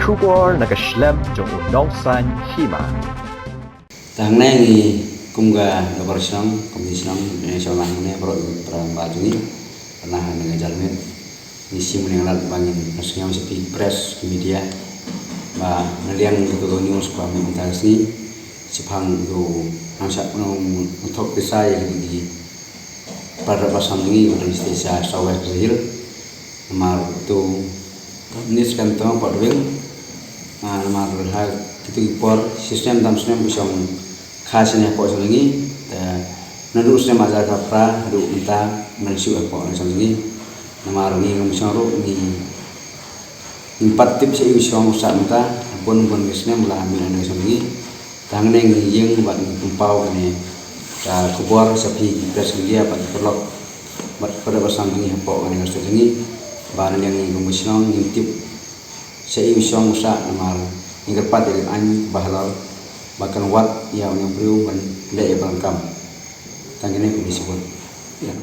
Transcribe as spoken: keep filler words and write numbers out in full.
Khubor na ka shlem jong u nongsan hima. Tang ne ngi kum ka Dorbar Shnong, Komiti Shnong, ne shnong lang ne bro para ba jong ngi, pernah ne ka jalmit. Ngi sim ne lad ba ngin sngewsih press media ba naliang tu news ba mi mynta sngi. Sipang tu nang syak nang thok kisai di para ba sam ngi udah mesti sa sawah kecil. Namar tu ni sekan tong pot wing. Namar ha kitu ki por sistem dam snem bisong kha sene pot song ngi. Nadu snem ajar ka pra du minta mensu pot song ngi. Namar ngi ngam song ru ngi. Ngi pat tip sha i u song sa mynta bun bun ki snem la mi nang song ngi. Tang ne ngi ïeng bad ngi pynpaw kane ka khubor sha phi ki press media bad ki paralok bad pada ba sam ngi hapoh kane ka state ngi. Ba naliang ngi kum u shnong ngi tip sha i u song sa namar ngi kyrpad ïa ka aiñ ba halor ba kan wad ïa u nongbriew ban leh ïa ba kam. Tang kane kum i sibun. Ïa.